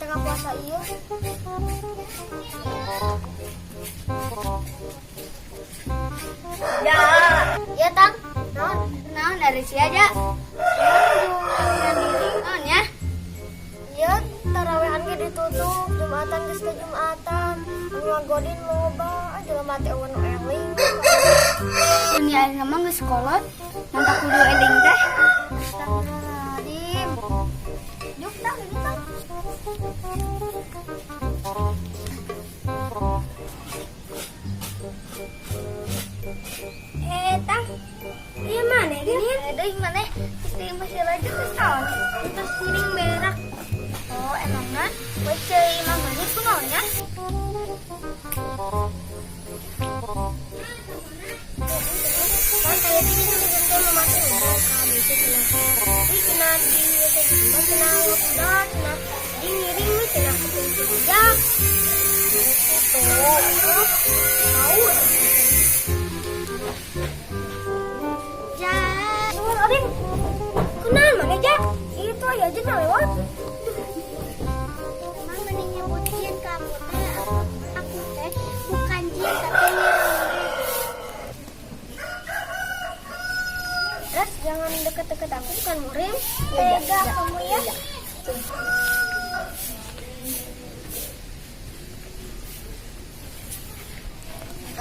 Tengah-tengah puasa ieu. Ya. Ya, Tang. Naon? Naon dari sia aja. Naon ya? Ya, tarawehan ge ditutup, Jumatan geus ke Jumatan. Anu ngagodin loba, jelema teh euweuh nu eling. Dunia ayeuna mah geus kolot. Mantap kudu eling teh. Astagfirullahaladzim. Yuk, Tang, ini, Tang. Eh, Tang. Iya mana gini? Ada mana? Istri masih lagi terus naon? Terus ngiring berak. Oh, emangnya? Wece imam mana kunaon ya? Kan kayak gini nih teh mama teh udah ka WC cenah. Ih, cenah di WC gitu mah cenah udah cenah. Di ngiring we cenah kuping curiga. Gitu. Tahu. Ja. Nuhun, Odin. Kunaon mana, Ja? Itu aya aja na lewat. Emang mending nyebutin kamu teh aku teh bukan jin tapi ngiring. Terus jangan deket-deket aku, bukan murim. Tega kamu ya.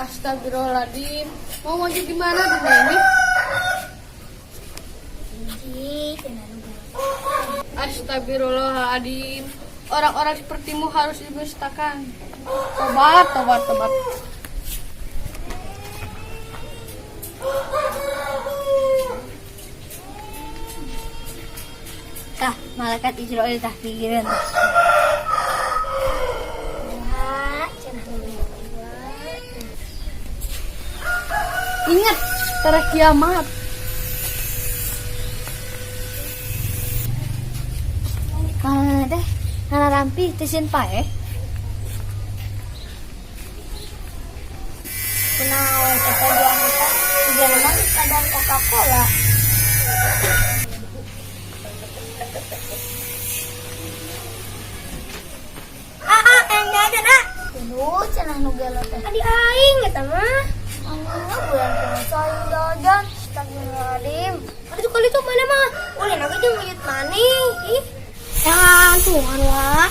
Astagfirullahaladzim. Mau maju gimana dunia ini? Ih, cenah nu Astagfirullahaladzim. Orang-orang sepertimu harus dimustakan. Tobat, tobat, tobat. Tah, malaikat Israel tah pikiran. Wah, cenah nu Ingat, tere kiamat. Mana teh? Nana rampi teh sieun paeh. Kunaon eta dua eta tiga mah kadar Coca-Cola. Ah, ah, yang jajan, ah. Aduh, cenah nu gelo teh. Adi aing eta mah. Ah, bulan puasa aing jajan. Astagfirullahaladzim. Aduh, kali itu mana mah? Ulin aku jeung wujud maning. Ih, Jangan Tuhan lah.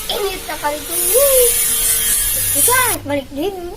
Ini tak kali itu. Itu balik deui.